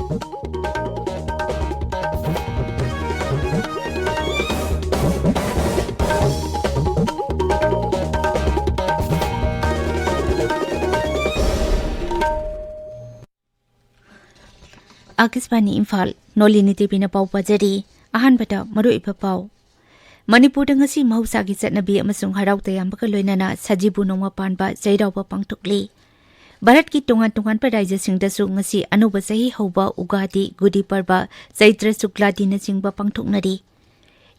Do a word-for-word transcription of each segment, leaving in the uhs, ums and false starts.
ꯑꯥꯀꯥꯁꯕꯥꯅꯤ ꯏꯝꯐꯥꯜ, ꯅꯣꯂꯤꯅꯤ ꯗꯦꯕꯤꯅ ꯄꯥꯎ ꯄꯥꯖꯔꯤ꯫ ꯑꯍꯥꯟꯕꯗ ꯃꯔꯨꯑꯣꯏꯕ ꯄꯥꯎ꯫ ꯃꯅꯤꯄꯨꯔꯗ ꯉꯁꯤ ꯃꯍꯧꯁꯥꯒꯤ ꯆꯠꯅꯕꯤ ꯑꯃꯁꯨꯡ ꯍꯔꯥꯎ ꯇꯌꯥꯝꯕꯒ ꯂꯣꯏꯅꯅ ꯁꯖꯤꯕꯨ ꯅꯣꯡꯃ ꯄꯥꯟꯕ ꯆꯩꯔꯥꯎꯕ ꯄꯥꯡꯊꯣꯛꯂꯤ꯫ ꯚꯥꯔꯠꯀꯤ ꯇꯣꯉꯥꯟ ꯇꯣꯉꯥꯟꯕ ꯔꯥꯖ꯭ꯌꯁꯤꯡꯗꯁꯨ ꯉꯁꯤ ꯑꯅꯧꯕ ꯆꯍꯤ ꯍꯧꯕ ꯎꯒꯥꯗꯤ, ꯒꯨꯗꯤ ꯄꯔꯕ, ꯆꯩꯇ꯭ꯔ ꯁꯨꯛꯂꯥꯗꯤꯅꯆꯤꯡꯕ ꯄꯥꯡꯊꯣꯛꯅꯔꯤ꯫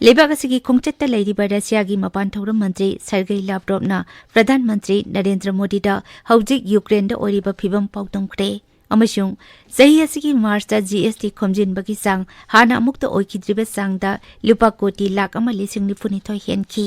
ꯂꯩꯕꯥꯛ ꯑꯁꯤꯒꯤ ꯈꯣꯡꯆꯠꯇ ꯂꯩꯔꯤꯕ ꯔꯁꯤꯌꯥꯒꯤ ꯃꯄꯥꯟ ꯊꯧꯔꯝ ꯃꯟꯇ꯭ꯔꯤ ꯁꯔꯒꯩ ꯂꯥꯚ꯭ꯔꯣꯚꯅ ꯄ꯭ꯔꯙꯥꯟ ꯃꯟꯇ꯭ꯔꯤ ꯅꯔꯦꯟꯗ꯭ꯔ ꯃꯣꯗꯤꯗ ꯍꯧꯖꯤꯛ ꯌꯨꯀ꯭ꯔꯦꯟꯗ ꯑꯣꯏꯔꯤꯕ ꯐꯤꯚꯝ ꯄꯥꯎꯗꯝꯈ꯭ꯔꯦ꯫ ꯑꯃꯁꯨꯡ ꯆꯍꯤ ꯑꯁꯤꯒꯤ ꯃꯥꯔꯆꯇ ꯖꯤ ꯑꯦꯁ ꯇꯤ ꯈꯣꯝꯖꯤꯟꯕꯒꯤ ꯆꯥꯡ ꯍꯥꯟꯅ ꯑꯃꯨꯛꯇ ꯑꯣꯏꯈꯤꯗ꯭ꯔꯤꯕ ꯆꯥꯡꯗ ꯂꯨꯄꯥ ꯀꯣꯇꯤ ꯂꯥꯈ ꯑꯃ ꯂꯤꯁꯤꯡ ꯅꯤꯐꯨꯅꯤꯊꯣꯏ ꯍꯦꯟꯈꯤ꯫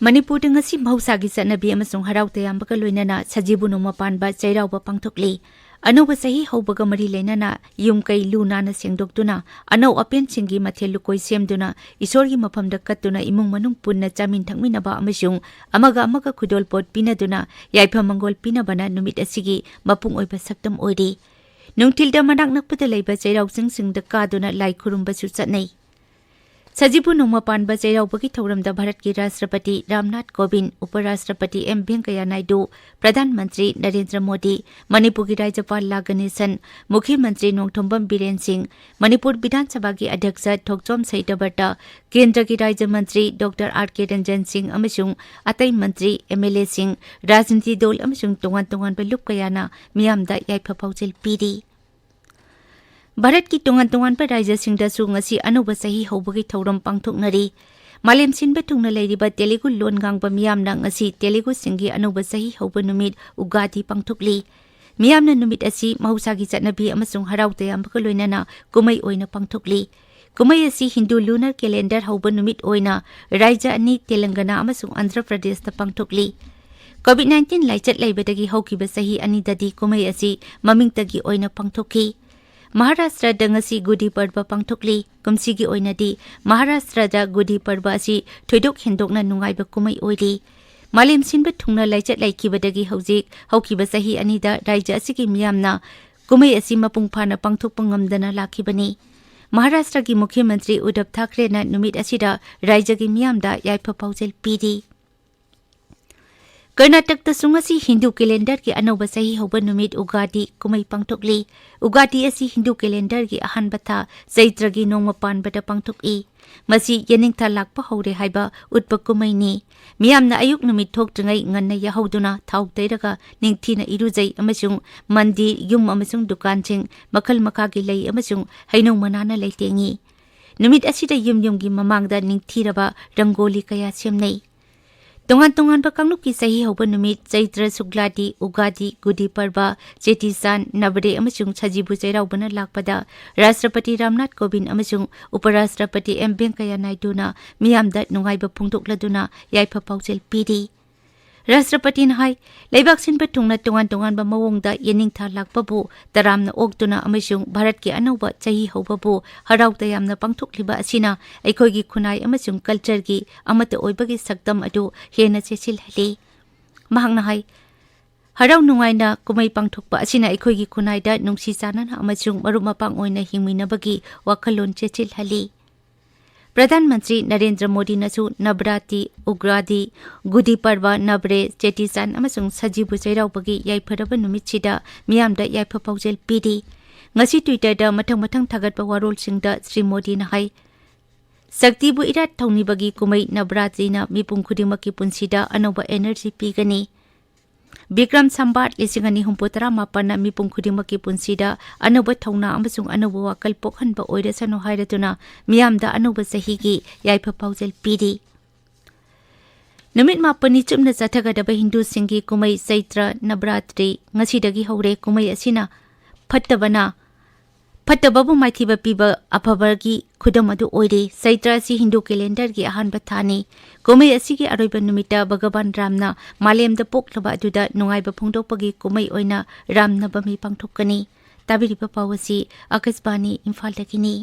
ꯃꯅꯤꯄꯨꯔꯗ ꯉꯁꯤ ꯃꯍꯧꯁꯥꯒꯤ ꯆꯠꯅꯕꯤ ꯑꯃꯁꯨꯡ ꯍꯔꯥꯎ ꯇꯌꯥꯝꯕꯒ ꯂꯣꯏꯅꯅ ꯁꯖꯤꯕꯨ ꯅꯣꯡꯃ ꯄꯥꯟꯕ ꯆꯩꯔꯥꯎꯕ ꯄꯥꯡꯊꯣꯛꯂꯤ꯫ ꯑꯅꯧꯕ ꯆꯍꯤ ꯍꯧꯕꯒ ꯃꯔꯤ ꯂꯩꯅꯅ ꯌꯨꯝ ꯀꯩ ꯂꯨ ꯅꯥꯟꯅ ꯁꯦꯡꯗꯣꯛꯇꯨꯅ, ꯑꯅꯧ ꯑꯄꯦꯟꯁꯤꯡꯒꯤ ꯃꯊꯦꯜ ꯂꯨꯀꯣꯏ ꯁꯦꯝꯗꯨꯅ, ꯏꯁꯣꯔꯒꯤ ꯃꯐꯝꯗ ꯀꯠꯇꯨꯅ, ꯏꯃꯨꯡ ꯃꯅꯨꯡ ꯄꯨꯟꯅ ꯆꯥꯃꯤꯟ ꯊꯛꯃꯤꯟꯅꯕ ꯑꯃꯁꯨꯡ ꯑꯃꯒ ꯑꯃꯒ ꯈꯨꯗꯣꯜꯄꯣꯠ ꯄꯤꯅꯗꯨꯅ ꯌꯥꯏꯐ ꯃꯪꯒꯣꯜ ꯄꯤꯅꯕꯅ ꯅꯨꯃꯤꯠ ꯑꯁꯤꯒꯤ ꯃꯄꯨꯡ ꯑꯣꯏꯕ ꯁꯛꯇꯝ ꯑꯣꯏꯔꯤ꯫ ꯅꯨꯡꯊꯤꯜꯗ ꯃꯅꯥꯛ ꯅꯛꯄꯗ ꯂꯩꯕ ꯆꯩꯔꯥꯎ ꯆꯤꯡꯁꯤꯡꯗ ꯀꯥꯗꯨꯅ ꯂꯥꯏ ꯈꯨꯔꯨꯝꯕꯁꯨ ꯆꯠꯅꯩ꯫ ꯁꯖꯤꯕꯨ ꯅꯣꯡꯃ ꯄꯥꯟꯕ ꯆꯩꯔꯥꯎꯕꯒꯤ ꯊꯧꯔꯝꯗ ꯚꯥꯔꯠꯀꯤ ꯔꯥꯁꯇ꯭ꯔꯄꯇꯤ ꯔꯥꯝꯅꯥꯊ ꯀꯣꯕꯤꯟꯗ, ꯎꯄ ꯔꯥꯁꯇ꯭ꯔꯄꯇꯤ ꯑꯦꯝ ꯚꯦꯡꯀꯌꯥ ꯅꯥꯏꯗꯨ, ꯄ꯭ꯔꯙꯥꯟ ꯃꯟꯇ꯭ꯔꯤ ꯅꯔꯦꯟꯗ꯭ꯔ ꯃꯣꯗꯤ, ꯃꯅꯤꯄꯨꯔꯒꯤ ꯔꯥꯖ꯭ꯌꯄꯥꯜ ꯂꯥ ꯒꯅꯦꯁꯟ, ꯃꯨꯈ꯭ꯌ ꯃꯟꯇ꯭ꯔꯤ ꯅꯣꯡꯊꯣꯝꯕꯝ ꯕꯤꯔꯦꯟ ꯁꯤꯡ, ꯃꯅꯤꯄꯨꯔ ꯕꯤꯙꯥꯟ ꯁꯚꯥꯒꯤ ꯑꯙ꯭ꯌꯛꯁ ꯊꯣꯛꯆꯣꯝ ꯁꯩꯇꯕꯔꯇ, ꯀꯦꯟꯗ꯭ꯔꯒꯤ ꯔꯥꯖ꯭ꯌ ꯃꯟꯇ꯭ꯔꯤ ꯗꯣꯛꯇꯔ ꯑꯥꯔ ꯀꯦ ꯔꯟꯖꯟ ꯁꯤꯡ ꯑꯃꯁꯨꯡ ꯑꯇꯩ ꯃꯟꯇ꯭ꯔꯤ, ꯑꯦꯝ ꯑꯦꯜ ꯑꯦꯁꯤꯡ, ꯔꯥꯖꯅꯤꯇꯤ ꯗꯜ ꯑꯃꯁꯨꯡ ꯇꯣꯉꯥꯟ ꯇꯣꯉꯥꯟꯕ ꯂꯨꯞ ꯀꯌꯥꯅ ꯃꯤꯌꯥꯝꯗ ꯌꯥꯏꯐ ꯄꯥꯎꯖꯦꯜ ꯄꯤꯔꯤ꯫ ꯚꯥꯔꯠꯀꯤ ꯇꯣꯉꯥꯟ ꯇꯣꯉꯥꯟꯕ ꯔꯥꯖ꯭ꯌꯁꯤꯡꯗꯁꯨ ꯉꯁꯤ ꯑꯅꯧꯕ ꯆꯍꯤ ꯍꯧꯕꯒꯤ ꯊꯧꯔꯝ ꯄꯥꯡꯊꯣꯛꯅꯔꯤ꯫ ꯃꯥꯂꯦꯝ ꯁꯤꯟꯕ ꯊꯨꯡꯅ ꯂꯩꯔꯤꯕ ꯇꯦꯂꯨꯒꯨ ꯂꯣꯟ ꯉꯥꯡꯕ ꯃꯤꯌꯥꯝꯅ ꯉꯁꯤ ꯇꯦꯂꯨꯒꯨꯁꯤꯡꯒꯤ ꯑꯅꯧꯕ ꯆꯍꯤ ꯍꯧꯕ ꯅꯨꯃꯤꯠ ꯎꯒꯥꯗꯤ ꯄꯥꯡꯊꯣꯛꯂꯤ꯫ ꯃꯤꯌꯥꯝꯅ ꯅꯨꯃꯤꯠ ꯑꯁꯤ ꯃꯍꯧꯁꯥꯒꯤ ꯆꯠꯅꯕꯤ ꯑꯃꯁꯨꯡ ꯍꯔꯥꯎ ꯇꯌꯥꯝꯕꯒ ꯂꯣꯏꯅꯅ ꯀꯨꯝꯍꯩ ꯑꯣꯏꯅ ꯄꯥꯡꯊꯣꯛꯂꯤ꯫ ꯀꯨꯝꯍꯩ ꯑꯁꯤ ꯍꯤꯟꯗꯨ lunar calendar ꯍꯧꯕ ꯅꯨꯃꯤꯠ ꯑꯣꯏꯅ ꯔꯥꯖ꯭ꯌ ꯑꯅꯤ, ꯇꯦꯂꯪꯒꯅꯥ ꯑꯃꯁꯨꯡ ꯑꯟꯙ꯭ꯔ ꯄ꯭ꯔꯗꯦꯁꯇ ꯄꯥꯡꯊꯣꯛꯂꯤ꯫ COVID nineteen ꯂꯥꯏꯆꯠ ꯂꯩꯕꯗꯒꯤ ꯍꯧꯈꯤꯕ ꯆꯍꯤ ꯑꯅꯤꯗꯗꯤ ꯀꯨꯝꯍꯩ ꯑꯁꯤ ꯃꯃꯤꯡꯇꯒꯤ ꯑꯣꯏꯅ ꯄꯥꯡꯊꯣꯛꯈꯤ꯫ ꯃꯍꯥꯔꯥꯁꯇ꯭ꯔꯗ ꯉꯁꯤ ꯒꯨꯗꯤ ꯄꯔꯕ ꯄꯥꯡꯊꯣꯛꯂꯤ꯫ ꯀꯨꯝꯁꯤꯒꯤ ꯑꯣꯏꯅꯗꯤ ꯃꯍꯥꯔꯥꯁꯇ꯭ꯔꯗ ꯒꯨꯗꯤ ꯄꯔꯕ ꯑꯁꯤ ꯊꯣꯏꯗꯣꯛ ꯍꯦꯟꯗꯣꯛꯅ ꯅꯨꯡꯉꯥꯏꯕ ꯀꯨꯝꯍꯩ ꯑꯣꯏꯔꯤ꯫ ꯃꯥꯂꯦꯝ ꯁꯤꯟꯕ ꯊꯨꯡꯅ ꯂꯥꯏꯆꯠ ꯂꯩꯈꯤꯕꯗꯒꯤ ꯍꯧꯖꯤꯛ ꯍꯧꯈꯤꯕ ꯆꯍꯤ ꯑꯅꯤꯗ ꯔꯥꯖ꯭ꯌ ꯑꯁꯤꯒꯤ ꯃꯤꯌꯥꯝꯅ ꯀꯨꯝꯍꯩ ꯑꯁꯤ ꯃꯄꯨꯡ ꯐꯥꯅ ꯄꯥꯡꯊꯣꯛꯄ ꯉꯝꯗꯅ ꯂꯥꯛꯈꯤꯕꯅꯤ꯫ ꯃꯍꯥꯔꯥꯁꯇ꯭ꯔꯒꯤ ꯃꯨꯈ꯭ꯌ ꯃꯟꯇ꯭ꯔꯤ ꯎꯗꯙꯕ ꯊꯥꯀ꯭ꯔꯦꯅ ꯅꯨꯃꯤꯠ ꯑꯁꯤꯗ ꯔꯥꯖ꯭ꯌꯒꯤ ꯃꯤꯌꯥꯝꯗ ꯌꯥꯏꯐ ꯄꯥꯎꯖꯦꯜ ꯄꯤꯔꯤ꯫ ꯀꯔꯅꯥꯇꯛꯇꯁꯨ ꯉꯁꯤ ꯍꯤꯟꯗꯨ ꯀꯦꯂꯦꯟꯗꯔꯒꯤ ꯑꯅꯧꯕ ꯆꯍꯤ ꯍꯧꯕ ꯅꯨꯃꯤꯠ ꯎꯒꯥꯗꯤ ꯀꯨꯝꯍꯩ ꯄꯥꯡꯊꯣꯛꯂꯤ꯫ ꯎꯒꯥꯗꯤ ꯑꯁꯤ ꯍꯤꯟꯗꯨ ꯀꯦꯂꯦꯟꯗꯔꯒꯤ ꯑꯍꯥꯟꯕ ꯊꯥ ꯆꯩꯇ꯭ꯔꯒꯤ ꯅꯣꯡꯃ ꯄꯥꯟꯕꯗ ꯄꯥꯡꯊꯣꯛꯏ꯫ ꯃꯁꯤ ꯌꯦꯅꯤꯡꯊꯥ ꯂꯥꯛꯄ ꯍꯧꯔꯦ ꯍꯥꯏꯕ ꯎꯠꯄ ꯀꯨꯝꯍꯩꯅꯤ꯫ ꯃꯤꯌꯥꯝꯅ ꯑꯌꯨꯛ ꯅꯨꯃꯤꯠ ꯊꯣꯛꯇ꯭ꯔꯤꯉꯩ ꯉꯟꯅ ꯌꯥꯍꯧꯗꯨꯅ ꯊꯥꯎ ꯇꯩꯔꯒ ꯅꯤꯡꯊꯤꯅ ꯏꯔꯨꯖꯩ ꯑꯃꯁꯨꯡ ꯃꯟꯗꯤꯔ, ꯌꯨꯝ ꯑꯃꯁꯨꯡ ꯗꯨꯀꯥꯟꯁꯤꯡ, ꯃꯈꯜ ꯃꯈꯥꯒꯤ ꯂꯩ ꯑꯃꯁꯨꯡ ꯍꯩꯅꯧ ꯃꯅꯥꯅ ꯂꯩꯇꯦꯡꯏ꯫ ꯅꯨꯃꯤꯠ ꯑꯁꯤꯗ ꯌꯨꯝ ꯌꯨꯝꯒꯤ ꯃꯃꯥꯡꯗ ꯅꯤꯡꯊꯤꯔꯕ ꯔꯪꯒꯣꯂꯤ ꯀꯌꯥ ꯁꯦꯝꯅꯩ꯫ ꯇꯣꯉꯥꯟ ꯇꯣꯉꯥꯟꯕ ꯀꯥꯡꯂꯨꯞꯀꯤ ꯆꯍꯤ ꯍꯧꯕ ꯅꯨꯃꯤꯠ, ꯆꯩꯇ꯭ꯔ ꯁꯨꯛꯂꯥꯗꯤ, ꯎꯒꯥꯗꯤ, ꯒꯨꯗꯤ ꯄꯔꯕ, ꯆꯦꯇꯤ ꯆꯥꯟ, ꯅꯕꯔꯦ ꯑꯃꯁꯨꯡ ꯁꯖꯤꯕꯨ ꯆꯩꯔꯥꯎꯕꯅ ꯂꯥꯛꯄꯗ ꯔꯥꯁꯇ꯭ꯔꯄꯇꯤ ꯔꯥꯝꯅꯥꯊ ꯀꯣꯕꯤꯟꯗ ꯑꯃꯁꯨꯡ ꯎꯄꯔꯥꯁꯇ꯭ꯔꯄꯇꯤ ꯑꯦꯝ ꯚꯦꯡꯀꯌꯥ ꯅꯥꯏꯗꯨꯅ ꯃꯤꯌꯥꯝꯗ ꯅꯨꯡꯉꯥꯏꯕ ꯐꯣꯡꯗꯣꯛꯂꯗꯨꯅ ꯌꯥꯏꯐ ꯄꯥꯎꯖꯦꯜ ꯄꯤꯔꯤ꯫ ꯔꯥꯁꯇ꯭ꯔꯄꯇꯤꯅ ꯍꯥꯏ, ꯂꯩꯕꯥꯛ ꯁꯤꯟꯕ ꯊꯨꯡꯅ ꯇꯣꯉꯥꯟ ꯇꯣꯉꯥꯟꯕ ꯃꯑꯣꯡꯗ ꯌꯦꯅꯤꯡꯊꯥ ꯂꯥꯛꯄꯕꯨ ꯇꯔꯥꯝꯅ ꯑꯣꯛꯇꯨꯅ ꯑꯃꯁꯨꯡ ꯚꯥꯔꯠꯀꯤ ꯑꯅꯧꯕ ꯆꯍꯤ ꯍꯧꯕꯕꯨ ꯍꯔꯥꯎ ꯇꯌꯥꯝꯅ ꯄꯥꯡꯊꯣꯛꯂꯤꯕ ꯑꯁꯤꯅ ꯑꯩꯈꯣꯏꯒꯤ ꯈꯨꯟꯅꯥꯏ ꯑꯃꯁꯨꯡ ꯀꯜꯆꯔꯒꯤ ꯑꯃꯠꯇ ꯑꯣꯏꯕꯒꯤ ꯁꯛꯇꯝ ꯑꯗꯨ ꯍꯦꯟꯅ ꯆꯦꯠꯁꯤꯜꯍꯜꯂꯤ꯫ ꯃꯍꯥꯛꯅ ꯍꯥꯏ, ꯍꯔꯥꯎ ꯅꯨꯡꯉꯥꯏꯅ ꯀꯨꯝꯍꯩ ꯄꯥꯡꯊꯣꯛꯄ ꯑꯁꯤꯅ ꯑꯩꯈꯣꯏꯒꯤ ꯈꯨꯟꯅꯥꯏꯗ ꯅꯨꯡꯁꯤ ꯆꯥꯟꯅꯅ ꯑꯃꯁꯨꯡ ꯃꯔꯨꯞ ꯃꯄꯥꯡ ꯑꯣꯏꯅ ꯍꯤꯡꯃꯤꯟꯅꯕꯒꯤ ꯋꯥꯈꯜꯂꯣꯟ ꯆꯦꯠꯁꯤꯜꯍꯜꯂꯤ꯫ ꯄ꯭ꯔꯙꯥꯟ ꯃꯟꯇ꯭ꯔꯤ ꯅꯔꯦꯟꯗ꯭ꯔ ꯃꯣꯗꯤꯅꯁꯨ ꯅꯕꯔꯥꯇꯤ, ꯎꯒ꯭ꯔꯥꯗꯤ, ꯒꯨꯗꯤ ꯄꯔꯕ, ꯅꯕꯔꯦ, ꯆꯦꯇꯤꯆꯥꯟ ꯑꯃꯁꯨꯡ ꯁꯖꯤꯕꯨ ꯆꯩꯔꯥꯎꯕꯒꯤ ꯌꯥꯏꯐꯔꯕ ꯅꯨꯃꯤꯠꯁꯤꯗ ꯃꯤꯌꯥꯝꯗ ꯌꯥꯏꯐ ꯄꯥꯎꯖꯦꯜ ꯄꯤꯔꯤ꯫ ꯉꯁꯤ Twitter-ꯗ ꯃꯊꯪ ꯃꯊꯪ ꯊꯥꯒꯠꯄ ꯋꯥꯔꯣꯜꯁꯤꯡꯗ ꯁ꯭ꯔꯤ ꯃꯣꯗꯤꯅ ꯍꯥꯏ, ꯁꯛꯇꯤꯕꯨ ꯏꯔꯥꯠ ꯊꯧꯅꯤꯕꯒꯤ ꯀꯨꯝꯍꯩ ꯅꯕꯔꯥꯇ꯭ꯔꯤꯅ ꯃꯤꯄꯨꯝ ꯈꯨꯗꯤꯡꯃꯛꯀꯤ ꯄꯨꯟꯁꯤꯗ ꯑꯅꯧꯕ energy ꯄꯤꯒꯅꯤ꯫ ꯕꯤꯀ꯭ꯔꯝ ꯁꯝꯕꯥꯠ ꯂꯤꯁꯤꯡ ꯑꯅꯤ ꯍꯨꯝꯐꯨ ꯇꯔꯥ ꯃꯥꯄꯟꯅ ꯃꯤꯄꯨꯝ ꯈꯨꯗꯤꯡꯃꯛꯀꯤ ꯄꯨꯟꯁꯤꯗ ꯑꯅꯧꯕ ꯊꯧꯅꯥ ꯑꯃꯁꯨꯡ ꯑꯅꯧꯕ ꯋꯥꯈꯜ ꯄꯣꯛꯍꯟꯕ ꯑꯣꯏꯔꯁꯅꯨ ꯍꯥꯏꯔꯗꯨꯅ ꯃꯤꯌꯥꯝꯗ ꯑꯅꯧꯕ ꯆꯍꯤꯒꯤ ꯌꯥꯏꯐ ꯄꯥꯎꯖꯦꯜ ꯄꯤꯔꯤ꯫ ꯅꯨꯃꯤꯠ ꯃꯥꯄꯟꯅꯤ ꯆꯨꯞꯅ ꯆꯠꯊꯒꯗꯕ ꯍꯤꯟꯗꯨꯁꯤꯡꯒꯤ ꯀꯨꯝꯍꯩ ꯆꯩꯇ꯭ꯔ ꯅꯕꯔꯥꯇ꯭ꯔꯤ ꯉꯁꯤꯗꯒꯤ ꯍꯧꯔꯦ꯫ ꯀꯨꯝꯍꯩ ꯑꯁꯤꯅ ꯐꯠꯇꯕꯅ, ꯐꯠꯇꯕꯕꯨ ꯃꯥꯏꯊꯤꯕ ꯄꯤꯕ ꯑꯐꯕꯒꯤ ꯈꯨꯗꯝ ꯑꯗꯨ ꯑꯣꯏꯔꯤ꯫ ꯆꯩꯇ꯭ꯔ ꯑꯁꯤ ꯍꯤꯟꯗꯨ ꯀꯦꯂꯦꯟꯗꯔꯒꯤ ꯑꯍꯥꯟꯕ ꯊꯥꯅꯤ꯫ ꯀꯨꯝꯍꯩ ꯑꯁꯤꯒꯤ ꯑꯔꯣꯏꯕ ꯅꯨꯃꯤꯠꯇ ꯚꯒꯋꯥꯟ ꯔꯥꯝꯅ ꯃꯥꯂꯦꯝꯗ ꯄꯣꯛꯂꯕ ꯑꯗꯨꯗ ꯅꯨꯡꯉꯥꯏꯕ ꯐꯣꯡꯗꯣꯛꯄꯒꯤ ꯀꯨꯝꯍꯩ ꯑꯣꯏꯅ ꯔꯥꯝ ꯅꯕꯃꯤ ꯄꯥꯡꯊꯣꯛꯀꯅꯤ꯫ ꯇꯥꯕꯤꯔꯤꯕ ꯄꯥꯎ ꯑꯁꯤ ꯑꯀꯥꯁꯕꯥꯅꯤ ꯏꯝꯐꯥꯜꯗꯒꯤꯅꯤ꯫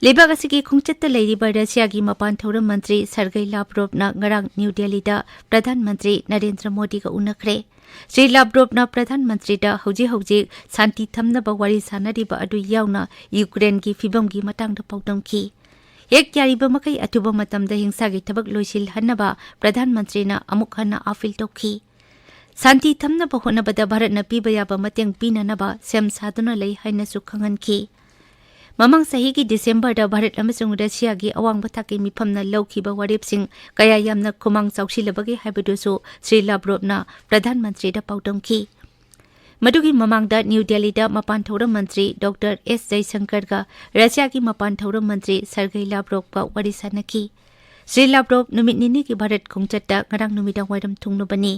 ꯂꯩꯕꯥꯛ ꯑꯁꯤꯒꯤ ꯈꯣꯡꯆꯠꯇ ꯂꯩꯔꯤꯕ ꯔꯁꯤꯌꯥꯒꯤ ꯃꯄꯥꯟ ꯊꯧꯔꯝ ꯃꯟꯇ꯭ꯔꯤ ꯁꯔꯒꯩ ꯂꯥꯚ꯭ꯔꯣꯚꯅ ꯉꯔꯥꯡ ꯅ꯭ꯌꯨ ꯗꯦꯜꯂꯤꯗ ꯄ꯭ꯔꯙꯥꯟ ꯃꯟꯇ꯭ꯔꯤ ꯅꯔꯦꯟꯗ꯭ꯔ ꯃꯣꯗꯤꯒ ꯎꯅꯈ꯭ꯔꯦ꯫ ꯁ꯭ꯔꯤ ꯂꯥꯚ꯭ꯔꯣꯚꯅ ꯄ꯭ꯔꯙꯥꯟ ꯃꯟꯇ꯭ꯔꯤꯗ ꯍꯧꯖꯤꯛ ꯍꯧꯖꯤꯛ ꯁꯥꯟꯇꯤ ꯊꯝꯅꯕ ꯋꯥꯔꯤ ꯁꯥꯅꯔꯤꯕ ꯑꯗꯨ ꯌꯥꯎꯅ ꯌꯨꯀ꯭ꯔꯦꯟꯒꯤ ꯐꯤꯚꯝꯒꯤ ꯃꯇꯥꯡꯗ ꯄꯥꯎꯗꯝꯈꯤ꯫ ꯍꯦꯛ ꯌꯥꯔꯤꯕ ꯃꯈꯩ ꯑꯊꯨꯕ ꯃꯇꯝꯗ ꯍꯤꯡꯁꯥꯒꯤ ꯊꯕꯛ ꯂꯣꯏꯁꯤꯜꯍꯟꯅꯕ ꯄ꯭ꯔꯙꯥꯟ ꯃꯟꯇ꯭ꯔꯤꯅ ꯑꯃꯨꯛ ꯍꯟꯅ ꯑꯥꯄꯤꯜ ꯇꯧꯈꯤ꯫ ꯁꯥꯟꯇꯤ ꯊꯝꯅꯕ ꯍꯣꯠꯅꯕꯗ ꯚꯥꯔꯠꯅ ꯄꯤꯕ ꯌꯥꯕ ꯃꯇꯦꯡ ꯄꯤꯅꯅꯕ ꯁꯦꯝ ꯁꯥꯗꯨꯅ ꯂꯩ ꯍꯥꯏꯅꯁꯨ ꯈꯪꯍꯟꯈꯤ꯫ ꯃꯃꯥꯡ ꯆꯍꯤꯒꯤ ꯗꯤꯁꯦꯝꯕꯔꯗ ꯚꯥꯔꯠ ꯑꯃꯁꯨꯡ ꯔꯁꯤꯌꯥꯒꯤ ꯑꯋꯥꯡꯕ ꯊꯥꯛꯀꯤ ꯃꯤꯐꯝꯅ ꯂꯧꯈꯤꯕ ꯋꯥꯔꯦꯞꯁꯤꯡ ꯀꯌꯥ ꯌꯥꯝꯅ ꯈꯨꯃꯥꯡ ꯆꯥꯎꯁꯤꯜꯂꯕꯒꯦ ꯍꯥꯏꯕꯗꯨꯁꯨ ꯁ꯭ꯔꯤ ꯂꯥꯚ꯭ꯔꯣꯚꯅ ꯄ꯭ꯔꯙꯥꯟ ꯃꯟꯇ꯭ꯔꯤꯗ ꯄꯥꯎꯗꯝꯈꯤ꯫ ꯃꯗꯨꯒꯤ ꯃꯃꯥꯡꯗ ꯅ꯭ꯌꯨ ꯗꯦꯜꯂꯤꯗ ꯃꯄꯥꯟ ꯊꯧꯔꯝ ꯃꯟꯇ꯭ꯔꯤ ꯗꯣꯛꯇꯔ ꯑꯦꯁ ꯖꯌꯁꯪꯀꯔꯒ ꯔꯁꯤꯌꯥꯒꯤ ꯃꯄꯥꯟ ꯊꯧꯔꯝ ꯃꯟꯇ꯭ꯔꯤ ꯁꯔꯒꯩ ꯂꯥꯚ꯭ꯔꯣꯚꯀ ꯋꯥꯔꯤ ꯁꯥꯅꯈꯤ꯫ ꯁ꯭ꯔꯤ ꯂꯥꯚ꯭ꯔꯣꯚ ꯅꯨꯃꯤꯠ ꯅꯤꯅꯤꯒꯤ ꯚꯥꯔꯠ ꯈꯣꯡꯆꯠꯇ ꯉꯔꯥꯡ ꯅꯨꯃꯤꯗꯥꯡ ꯋꯥꯏꯔꯝ ꯊꯨꯡꯂꯕꯅꯤ꯫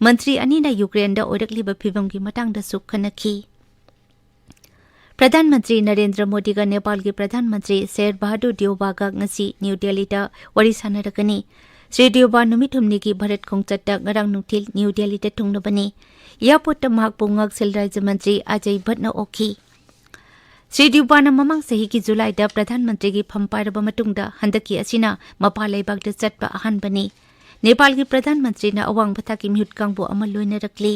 ꯃꯟꯇ꯭ꯔꯤ ꯑꯅꯤꯅ ꯌꯨꯀ꯭ꯔꯦꯟꯗ ꯑꯣꯏꯔꯛꯂꯤꯕ ꯐꯤꯚꯝꯒꯤ ꯃꯇꯥꯡꯗꯁꯨ ꯈꯟꯅꯈꯤ꯫ ꯄ꯭ꯔꯙꯥꯟ ꯃꯟꯇ꯭ꯔꯤ ꯅꯔꯦꯟꯗ꯭ꯔ ꯃꯣꯗꯤꯒ ꯅꯦꯄꯥꯜꯒꯤ ꯄ꯭ꯔꯙꯥꯟ ꯃꯟꯇ꯭ꯔꯤ ꯁꯦꯔ ꯕꯍꯥꯗꯨꯔ ꯗꯤꯑꯣꯕꯥꯒ ꯉꯁꯤ ꯅ꯭ꯌꯨ ꯗꯦꯜꯂꯤꯗ ꯋꯥꯔꯤ ꯁꯥꯟꯅꯔꯒꯅꯤ꯫ ꯁ꯭ꯔꯤ ꯗꯤꯑꯣꯕꯥ ꯅꯨꯃꯤꯠ ꯍꯨꯝꯅꯤꯒꯤ ꯚꯥꯔꯠ ꯈꯣꯡꯆꯠꯇ ꯉꯔꯥꯡ ꯅꯨꯡꯊꯤꯜ ꯅ꯭ꯌꯨ ꯗꯦꯜꯂꯤꯗ ꯊꯨꯡꯂꯕꯅꯤ꯫ ꯑꯦꯌꯥꯔꯄꯣꯔꯠꯇ ꯃꯍꯥꯛꯄꯨ ꯉꯥꯛꯁꯦꯜ ꯔꯥꯖ꯭ꯌ ꯃꯟꯇ꯭ꯔꯤ ꯑꯖꯌ ꯚꯠꯅ ꯑꯣꯛꯈꯤ꯫ ꯁ꯭ꯔꯤ ꯗꯤꯑꯣꯕꯥꯅ ꯃꯃꯥꯡ ꯆꯍꯤꯒꯤ ꯖꯨꯂꯥꯏꯗ ꯄ꯭ꯔꯙꯥꯟ ꯃꯟꯇ꯭ꯔꯤꯒꯤ ꯐꯝ ꯄꯥꯏꯔꯕ ꯃꯇꯨꯡꯗ ꯍꯟꯗꯛꯀꯤ ꯑꯁꯤꯅ ꯃꯄꯥꯟ ꯂꯩꯕꯥꯛꯇ ꯆꯠꯄ ꯑꯍꯥꯟꯕꯅꯤ꯫ ꯅꯦꯄꯥꯜꯒꯤ ꯄ꯭ꯔꯙꯥꯟ ꯃꯟꯇ꯭ꯔꯤꯅ ꯑꯋꯥꯡꯕ ꯊꯥꯛꯀꯤ ꯃꯤꯍꯨꯠ ꯀꯥꯡꯕꯨ ꯑꯃ ꯂꯣꯏꯅꯔꯛꯂꯤ꯫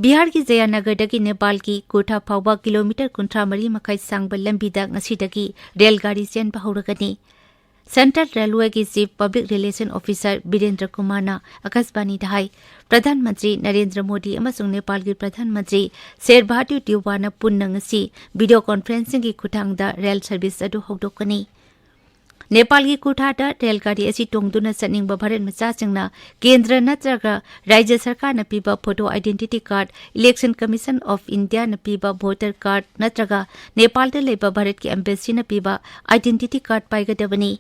ꯕꯤꯍꯥꯔꯒꯤ ꯖꯌꯥꯅꯒꯔꯗꯒꯤ ꯅꯦꯄꯥꯜꯒꯤ ꯀꯨꯊꯥ ꯐꯥꯎꯕ ꯀꯤꯂꯣꯃꯤꯇꯔ ꯀꯨꯟꯊ꯭ꯔꯥ ꯃꯔꯤ ꯃꯈꯥꯏ ꯁꯥꯡꯕ ꯂꯝꯕꯤꯗ ꯉꯁꯤꯗꯒꯤ ꯔꯦꯜ ꯒꯥꯔꯤ ꯆꯦꯟꯕ ꯍꯧꯔꯒꯅꯤ꯫ ꯁꯦꯟꯇ꯭ꯔꯦꯜ ꯔꯦꯜꯋꯦꯒꯤ chief public relation officer Birendra ꯀꯨꯃꯥꯔꯅ ꯑꯀꯥꯁꯕꯥꯅꯤꯗ ꯍꯥꯏ, ꯄ꯭ꯔꯙꯥꯟ ꯃꯟꯇ꯭ꯔꯤ ꯅꯔꯦꯟꯗ꯭ꯔ ꯃꯣꯗꯤ ꯑꯃꯁꯨꯡ ꯅꯦꯄꯥꯜꯒꯤ ꯄ꯭ꯔꯙꯥꯟ ꯃꯟꯇ꯭ꯔꯤ ꯁꯦꯔ ꯕꯍꯥꯗꯨꯔ ꯗꯤꯑꯣꯕꯥꯅ ꯄꯨꯟꯅ ꯉꯁꯤ ꯚꯤꯗꯤꯑꯣ ꯀꯣꯟꯐꯔꯦꯟꯁꯤꯡꯒꯤ ꯈꯨꯠꯊꯥꯡꯗ ꯔꯦꯜ ꯁꯔꯚꯤꯁ ꯑꯗꯨ ꯍꯧꯗꯣꯛꯀꯅꯤ꯫ ꯅꯦꯄꯥꯜꯒꯤ ꯀꯨꯊꯥꯗ ꯔꯦꯜ ꯒꯥꯔꯤ ꯑꯁꯤ ꯇꯣꯡꯗꯨꯅ ꯆꯠꯅꯤꯡꯕ ꯚꯥꯔꯠ ꯃꯆꯥꯁꯤꯡꯅ ꯀꯦꯟꯗ꯭ꯔ ꯅꯠꯇ꯭ꯔꯒ ꯔꯥꯖ꯭ꯌ ꯁꯔꯀꯥꯔꯅ ꯄꯤꯕ photo identity card, Election Commission of Indiaꯅ ꯄꯤꯕ ꯚꯣꯇꯔ ꯀꯥꯔꯗ ꯅꯠꯇ꯭ꯔꯒ ꯅꯦꯄꯥꯜꯗ ꯂꯩꯕ ꯚꯥꯔꯠꯀꯤ ꯑꯦꯝꯕꯦꯁꯤꯅ ꯄꯤꯕ ꯑꯥꯏꯗꯦꯟꯇꯤꯇꯤ ꯀꯥꯔꯗ ꯄꯥꯏꯒꯗꯕꯅꯤ꯫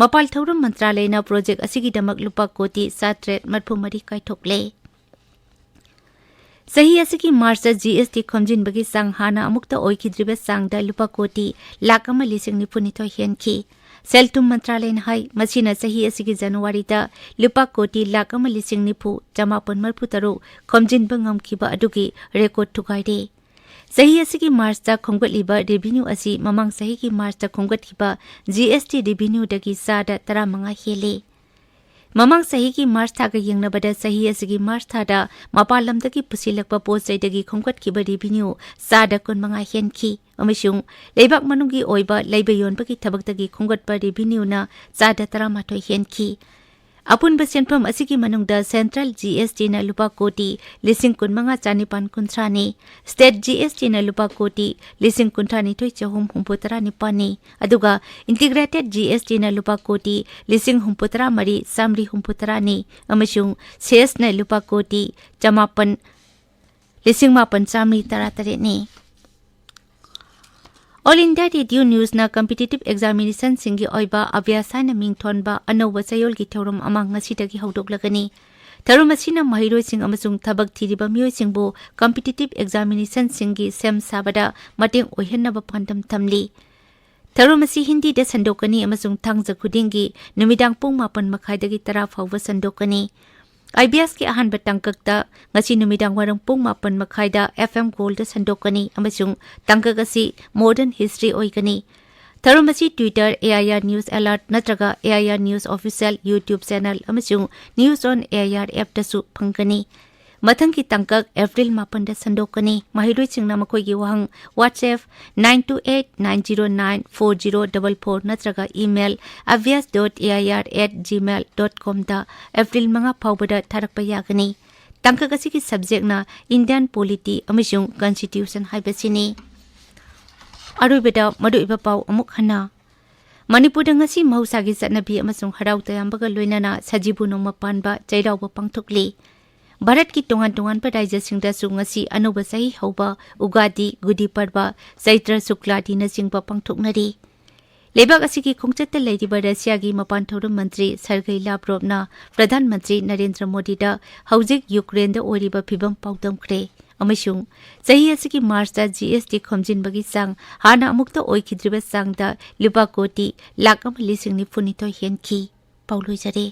ꯃꯄꯥꯜ ꯊꯧꯔꯝ ꯃꯟꯇ꯭ꯔꯥꯂꯌꯅ ꯄ꯭ꯔꯣꯖꯦꯛ ꯑꯁꯤꯒꯤꯗꯃꯛ ꯂꯨꯄꯥ ꯀꯣꯇꯤ ꯆꯥꯇ꯭ꯔꯦꯠ ꯃꯔꯤꯐꯨ ꯃꯔꯤ ꯀꯥꯏꯊꯣꯛꯂꯦ꯫ ꯆꯍꯤ ꯑꯁꯤꯒꯤ ꯃꯥꯔꯆꯇ ꯖꯤ ꯑꯦꯁ ꯇꯤ ꯈꯣꯝꯖꯤꯟꯕꯒꯤ ꯆꯥꯡ ꯍꯥꯟꯅ ꯑꯃꯨꯛꯇ ꯑꯣꯏꯈꯤꯗ꯭ꯔꯤꯕ ꯆꯥꯡꯗ ꯂꯨꯄꯥ ꯀꯣꯇꯤ ꯂꯥꯈ ꯑꯃ ꯂꯤꯁꯤꯡ ꯅꯤꯐꯨ ꯅꯤꯊꯣꯏ ꯍꯦꯟꯈꯤ꯫ ꯁꯦꯜ ꯊꯨꯝ ꯃꯟꯇ꯭ꯔꯥꯂꯌꯅ ꯍꯥꯏ, ꯃꯁꯤꯅ ꯆꯍꯤ ꯑꯁꯤꯒꯤ ꯖꯅꯋꯥꯔꯤꯗ ꯂꯨꯄꯥ ꯀꯣꯇꯤ ꯂꯥꯈ ꯑꯃ ꯂꯤꯁꯤꯡ ꯅꯤꯐꯨ ꯆꯃꯥꯄꯟ ꯃꯔꯤꯐꯨ ꯇꯔꯨꯛ ꯈꯣꯝꯖꯤꯟꯕ ꯉꯝꯈꯤꯕ ꯑꯗꯨꯒꯤ ꯔꯦꯀꯣꯔꯗ ꯊꯨꯒꯥꯏꯔꯦ꯫ ꯆꯍꯤ ꯑꯁꯤꯒꯤ ꯃꯥꯔꯆꯇ ꯈꯣꯝꯒꯠꯂꯤꯕ ꯔꯦꯚꯤꯅ꯭ꯌꯨ ꯑꯁꯤ ꯃꯃꯥꯡ ꯆꯍꯤꯒꯤ ꯃꯥꯔꯆꯇ ꯈꯣꯝꯒꯠꯈꯤꯕ ꯖꯤ ꯑꯦꯁ ꯇꯤ ꯔꯦꯚꯤꯅ꯭ꯌꯨꯗꯒꯤ ꯆꯥꯗ ꯇꯔꯥꯃꯉꯥ ꯍꯦꯜꯂꯤ꯫ ꯃꯃꯥꯡ ꯆꯍꯤꯒꯤ ꯃꯥꯔꯆ ꯊꯥꯒ ꯌꯦꯡꯅꯕꯗ ꯆꯍꯤ ꯑꯁꯤꯒꯤ ꯃꯥꯔꯆ ꯊꯥꯗ ꯃꯄꯥꯟ ꯂꯝꯗꯒꯤ ꯄꯨꯁꯤꯜꯂꯛꯄ ꯄꯣꯠ ꯆꯩꯗꯒꯤ ꯈꯣꯝꯒꯠꯈꯤꯕ ꯔꯦꯚꯤꯅ꯭ꯌꯨ ꯆꯥꯗ ꯀꯨꯟꯃꯉꯥ ꯍꯦꯟꯈꯤ, ꯑꯃꯁꯨꯡ ꯂꯩꯕꯥꯛ ꯃꯅꯨꯡꯒꯤ ꯑꯣꯏꯕ ꯂꯩꯕ ꯌꯣꯟꯕꯒꯤ ꯊꯕꯛꯇꯒꯤ ꯈꯣꯝꯒꯠꯄ ꯔꯦꯚꯤꯅ꯭ꯌꯨꯅ ꯆꯥꯗ ꯇꯔꯥꯃꯥꯊꯣꯏ ꯍꯦꯟꯈꯤ꯫ ꯑꯄꯨꯟꯕ ꯁꯦꯟꯐꯝ ꯑꯁꯤꯒꯤ ꯃꯅꯨꯡꯗ ꯁꯦꯟꯇ꯭ꯔꯦꯜ ꯖꯤ ꯑꯦꯁ ꯇꯤꯅ ꯂꯨꯄꯥ ꯀꯣꯇꯤ ꯂꯤꯁꯤꯡ ꯀꯨꯟꯃꯉꯥ ꯆꯥꯅꯤꯄꯥꯟ ꯀꯨꯟꯊ꯭ꯔꯥꯅꯤ, ꯁ꯭ꯇꯦꯠ ꯖꯤ ꯑꯦꯁ ꯇꯤꯅ ꯂꯨꯄꯥ ꯀꯣꯇꯤ ꯂꯤꯁꯤꯡ ꯀꯨꯟꯊ꯭ꯔꯥꯅꯤꯊꯣꯏ ꯆꯍꯨꯝ ꯍꯨꯝꯐꯨꯇꯔꯥ ꯅꯤꯄꯥꯟꯅꯤ, ꯑꯗꯨꯒ ꯏꯟꯇꯤꯒ꯭ꯔꯦꯇꯦꯗ ꯖꯤ ꯑꯦꯁ ꯇꯤꯅ ꯂꯨꯄꯥ ꯀꯣꯇꯤ ꯂꯤꯁꯤꯡ ꯍꯨꯝꯐꯨꯇꯔꯥ ꯃꯔꯤ ꯆꯥꯃꯔꯤ ꯍꯨꯝꯐꯨꯇꯔꯥꯅꯤ, ꯑꯃꯁꯨꯡ ꯁꯦꯁꯅ ꯂꯨꯄꯥ ꯀꯣꯇꯤ ꯆꯃꯥꯄꯟ, ꯂꯤꯁꯤꯡ ꯃꯥꯄꯟ ꯆꯥꯃꯔꯤ ꯇꯔꯥꯇꯔꯦꯠꯅꯤ꯫ ꯑꯣꯜ ꯏꯟꯗꯤꯌꯥ ꯔꯦꯗꯤꯑꯣ ꯅ꯭ꯌꯨꯁꯅ ꯀꯝꯄꯤꯇꯤꯇꯤꯚ ꯑꯦꯛꯖꯥꯃꯤꯅꯦꯁꯟꯁꯤꯡꯒꯤ ꯑꯣꯏꯕ ꯑꯚ꯭ꯌꯥꯁ ꯍꯥꯏꯅ ꯃꯤꯡꯊꯣꯟꯕ ꯑꯅꯧꯕ ꯆꯌꯣꯜꯒꯤ ꯊꯧꯔꯝ ꯑꯃ ꯉꯁꯤꯗꯒꯤ ꯍꯧꯗꯣꯛꯂꯒꯅꯤ꯫ ꯊꯧꯔꯝ ꯑꯁꯤꯅ ꯃꯍꯩꯔꯣꯏꯁꯤꯡ ꯑꯃꯁꯨꯡ ꯊꯕꯛ ꯊꯤꯔꯤꯕ ꯃꯤꯑꯣꯏꯁꯤꯡꯕꯨ ꯀꯝꯄꯤꯇꯤꯇꯤꯚ ꯑꯦꯛꯖꯥꯃꯤꯅꯦꯁꯟꯁꯤꯡꯒꯤ ꯁꯦꯝ ꯁꯥꯕꯗ ꯃꯇꯦꯡ ꯑꯣꯏꯍꯟꯅꯕ ꯄꯥꯟꯗꯝ ꯊꯝꯂꯤ꯫ ꯊꯧꯔꯝ ꯑꯁꯤ ꯍꯤꯟꯗꯤꯗ ꯁꯟꯗꯣꯛꯀꯅꯤ ꯑꯃꯁꯨꯡ ꯊꯥꯡꯖ ꯈꯨꯗꯤꯡꯒꯤ ꯅꯨꯃꯤꯗꯥꯡ ꯄꯨꯡ ꯃꯥꯄꯟ ꯃꯈꯥꯏꯗꯒꯤ ꯇꯔꯥ ꯐꯥꯎꯕ ꯁꯟꯗꯣꯛꯀꯅꯤ꯫ ꯑꯥꯏ ꯕꯤ ꯑꯦꯁꯀꯤ ꯑꯍꯥꯟꯕ ꯇꯥꯡꯀꯛꯇ ꯉꯁꯤ ꯅꯨꯃꯤꯗꯥꯡ ꯋꯥꯏꯔꯝ ꯄꯨꯡ ꯃꯥꯄꯟ ꯃꯈꯥꯏꯗ ꯑꯦꯐ ꯑꯦꯝ ꯒꯣꯜꯗ ꯁꯟꯗꯣꯛꯀꯅꯤ, ꯑꯃꯁꯨꯡ ꯇꯥꯡꯀꯛ ꯑꯁꯤ ꯃꯣꯗꯔꯟ ꯍꯤꯁꯇ꯭ꯔꯤ ꯑꯣꯏꯒꯅꯤ꯫ ꯊꯧꯔꯝ ꯑꯁꯤ Twitter, A I R News Alert ꯅꯠꯇ꯭ꯔꯒ A I R News Official YouTube channel ꯑꯃꯁꯨꯡ News on A I R app ꯇꯁꯨ ꯐꯪꯒꯅꯤ꯫ ꯃꯊꯪꯒꯤ ꯇꯥꯡꯀꯛ ꯑꯦꯄ꯭ꯔꯤꯜ ꯃꯥꯄꯟꯗ ꯁꯟꯗꯣꯛꯀꯅꯤ꯫ ꯃꯍꯩꯔꯣꯏꯁꯤꯡꯅ ꯃꯈꯣꯏꯒꯤ ꯋꯥꯍꯪ WhatsApp nine two eight nine zero nine four zero double four ꯅꯠꯇ꯭ꯔꯒ email avyas dot A I R at gmail dot com the April ꯃꯉꯥ ꯐꯥꯎꯕꯗ ꯊꯥꯔꯛꯄ ꯌꯥꯒꯅꯤ꯫ ꯇꯥꯡꯀꯛ ꯑꯁꯤꯒꯤ ꯁꯕꯖꯦꯛꯅ Indian Polity ꯑꯃꯁꯨꯡ Constitution ꯍꯥꯏꯕꯁꯤꯅꯤ꯫ ꯑꯔꯣꯏꯕꯗ ꯃꯔꯨꯑꯣꯏꯕ ꯄꯥꯎ ꯑꯃꯨꯛ ꯍꯟꯅ꯫ ꯃꯅꯤꯄꯨꯔꯗ ꯉꯁꯤ ꯃꯍꯧꯁꯥꯒꯤ ꯆꯠꯅꯕꯤ ꯑꯃꯁꯨꯡ ꯍꯔꯥꯎ ꯇꯌꯥꯝꯕꯒ ꯂꯣꯏꯅꯅ ꯁꯖꯤꯕꯨ ꯅꯣꯡꯃ ꯄꯥꯟꯕ ꯆꯩꯔꯥꯎꯕ ꯄꯥꯡꯊꯣꯛꯂꯤ꯫ ꯚꯥꯔꯠꯀꯤ ꯇꯣꯉꯥꯟ ꯇꯣꯉꯥꯟꯕ ꯔꯥꯖ꯭ꯌꯁꯤꯡꯗꯁꯨ ꯉꯁꯤ ꯑꯅꯧꯕ ꯆꯍꯤ ꯍꯧꯕ ꯎꯒꯥꯗꯤ, ꯒꯨꯗꯤ ꯄꯔꯕ, ꯆꯩꯇ꯭ꯔ ꯁꯨꯛꯂꯥꯗꯤꯅꯆꯤꯡꯕ ꯄꯥꯡꯊꯣꯛꯅꯔꯤ꯫ ꯂꯩꯕꯥꯛ ꯑꯁꯤꯒꯤ ꯈꯣꯡꯆꯠꯇ ꯂꯩꯔꯤꯕ ꯔꯁꯤꯌꯥꯒꯤ ꯃꯄꯥꯟ ꯊꯧꯔꯝ ꯃꯟꯇ꯭ꯔꯤ ꯁꯔꯒꯩ ꯂꯥꯚ꯭ꯔꯣꯚꯅ ꯄ꯭ꯔꯙꯥꯟ ꯃꯟꯇ꯭ꯔꯤ ꯅꯔꯦꯟꯗ꯭ꯔ ꯃꯣꯗꯤꯗ ꯍꯧꯖꯤꯛ ꯌꯨꯀ꯭ꯔꯦꯟꯗ ꯑꯣꯏꯔꯤꯕ ꯐꯤꯚꯝ ꯄꯥꯎꯗꯝꯈ꯭ꯔꯦ꯫ ꯑꯃꯁꯨꯡ ꯆꯍꯤ ꯑꯁꯤꯒꯤ ꯃꯥꯔꯆꯇ ꯖꯤ ꯑꯦꯁ ꯇꯤ ꯈꯣꯝꯖꯤꯟꯕꯒꯤ ꯆꯥꯡ ꯍꯥꯟꯅ ꯑꯃꯨꯛꯇ ꯑꯣꯏꯈꯤꯗ꯭ꯔꯤꯕ ꯆꯥꯡꯗ ꯂꯨꯄꯥ ꯀꯣꯇꯤ ꯂꯥꯈ ꯑꯃ ꯂꯤꯁꯤꯡ ꯅꯤꯐꯨ ꯅꯤꯊꯣꯏ ꯍꯦꯟꯈꯤ꯫ ꯄꯥꯎ ꯂꯣꯏꯖꯔꯦ꯫